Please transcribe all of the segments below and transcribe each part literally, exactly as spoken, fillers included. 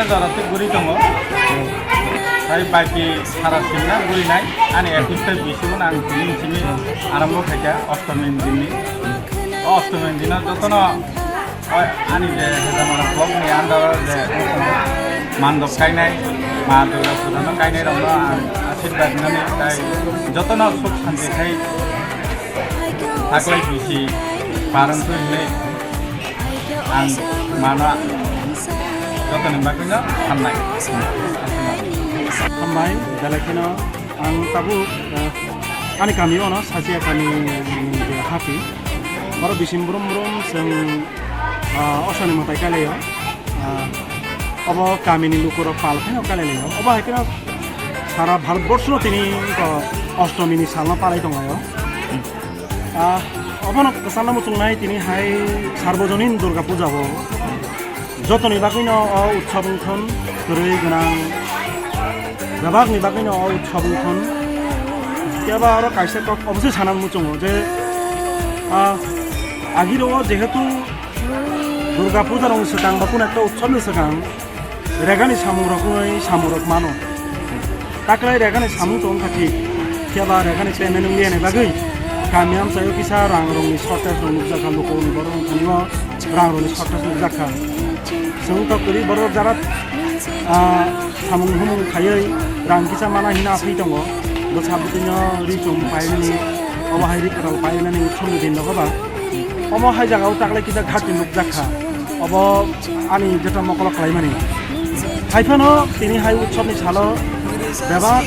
Jora tei guri tongo. Tei baki sara simna guri nai. Ani ekus tei bisi bo ang tini simi arambo khaikha Ostomi dinni. O Ostomi dino jotono, oi, ani je Hezamara vlog ni under o je mandop kainai, ma Durga puja no kainai rok no ang asirwad nani tai jotono suk santi khai thaklai bisi parang twi hinwi ang mano jotoni bagwi no hamnai. Hambai, belai kheno ang tabuk, eh, ani kami ono Sasia kami, mm, je hati. Oro bisim brum brum chwng, ah, Osani mwtai kailaio. Ah, obo kamini lukurok pal kheno kailaio. Obo hai kheno sara Bharat borshono tini ko Ostomi ni salno palai tonglaio. Ah, obono kwchangno muchungnai tini hai Sarbojonin Durga Puja o. Jotoni bagwino o utsob wngthon, kwrwi gwnang bebakni bagwino o utsob wngthon. Phiya ba oro kaisa kok obosi sana muchungo je, ah, agiro o jehetu Durga Puja rokni swkang ba kunu ekta utsobni swkang regani samungrok wngwi samungrok mano. Taklai regani samung tong kha thik. Phiya ba regani payment wngya ni bagwi kami amchaio kisa rang rokni shortage rok nukjakha, lukurokni borok wngthani o rang rokni shortage nukjakha. Chwng tok kwrwi borok jara, ah, samung humung khaiwi rang kisa mana hino aphai tongo. Bwsa bwtwino ri chum painani, obo hai ri kwtal painani utsobni din rogo ba. Omo hai jagao taklai kisa ghati nukjakha. Obo ani jeta mokolo khlaimani. Haiphano tini hai utsobni salo bebak,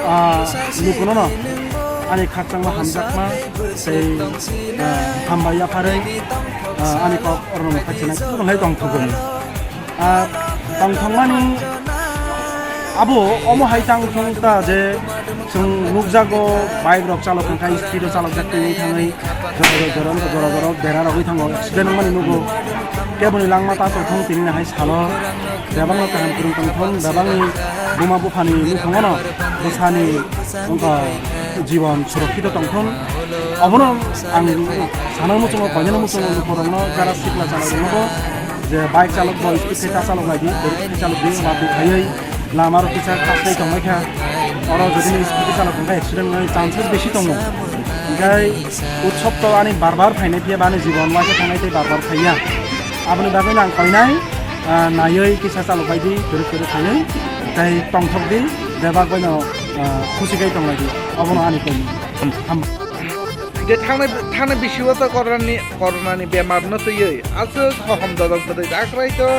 ah, lukunono ani khakchangma hamjakma tei, ah, hambai yapharwi, ah, ani kok orono mokhe chinai kutung hai tongthogoni. Ah, tongthokmani abo omo hai tangthong ta je chwng nukjago bike rok chalok hwnkhe speed o chalokjak twi thangwi jora jora jora jora bera rogwi thango accident wngmani nugo keboni langma ta tongthong tini hai salo bebakno kaham kwrwng tongthong bebakni buma buphani nukhungono bwsani wngkha jibon surokkito tongthong. Obono ang sana muchungo koineno muchungo lukurokno jara sikla chalai rokno je bike chalok bo speed khe ta chalok lai di, bwrwi khe chalok di, watwi khaiwi lama rok kisa khastai tongbai kha. Oro jodi ni speed khe chalok hwnkhe accident wngwi chances besi tongo. Hwnkhe utsob to ani bar bar phainai phiya ba ani jibon waisa thangnai tei bar bar phaiya. Aboni bagwi no ang koinai, ah, naiwi kisa chalok bai di, kwrwi kwrwi khaiwi tei tongthok di, bebak bai no, ah, khusi khai tonglai di. Obono ani koi. Ham- Je thangnai, thangnai bisi o to corona ni, corona ni bemar no twiwi aswk hohom dodok bwtwi dakrai to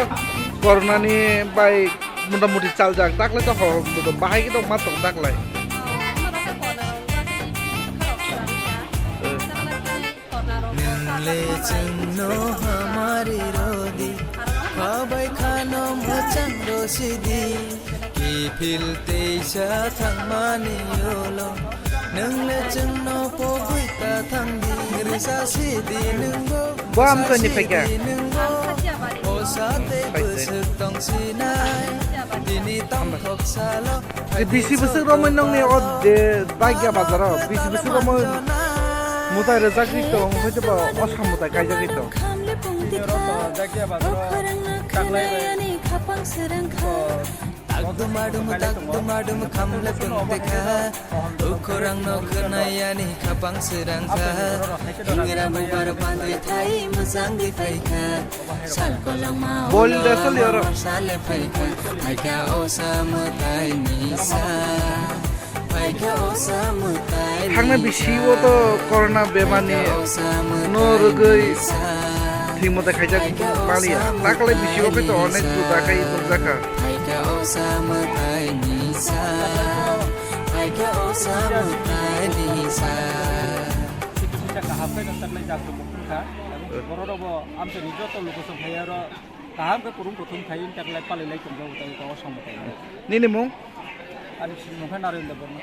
corona ni bai motamuti chaljak, dakle to hohom dodok bahai khe tong ma tong dakle. Nwng le chwngno hamari rwdi, khabai khano mwchang rwsidi. Kiphil teisa thangmani ulo, nwng le chwngno pogwi ta thangdi, rwsa sidi nwngbo, bo amtoni phaikha. Nwngbo, osa tei bwswk tongsinai, tini tongthok salo. Bisi bwswk romwi nongni o je Dakya bazaro, bisi bwswk romwi mwtai rwjak ri tong, hoi ba osa mwtai kaijak ri tong. Dakya bazaro taklai bai. Takdum adum, takdum adum, khamle tong dekha. Ukhorang no khwnai ani khapang srang kha. Ingra bubar bandwi thai mwchang di phai kha. Sal kolong ma bol de ulo sol yoro. Sale phai kha. Phai kha o sa mwtai ni sa. Phai kha o sa mwtai ni sa. Thangna bisi o to corona bemar ni no rwgwi thwimo de khaijak maliya. Taklai bisi o khe to onek juda khai nukjakha. Phaikha o sa mwtai ni sa, phaikha o sa mwtai ni sa. Sita kaham khe taklai jak rok wngkha. Borok rok bo amchai ni joto luku song phai aro kaham khe kurung kuthum khai taklai palai lai tong jago tai o sa mwtai. Nini mung? Ani sini mung khe Narendra Borma.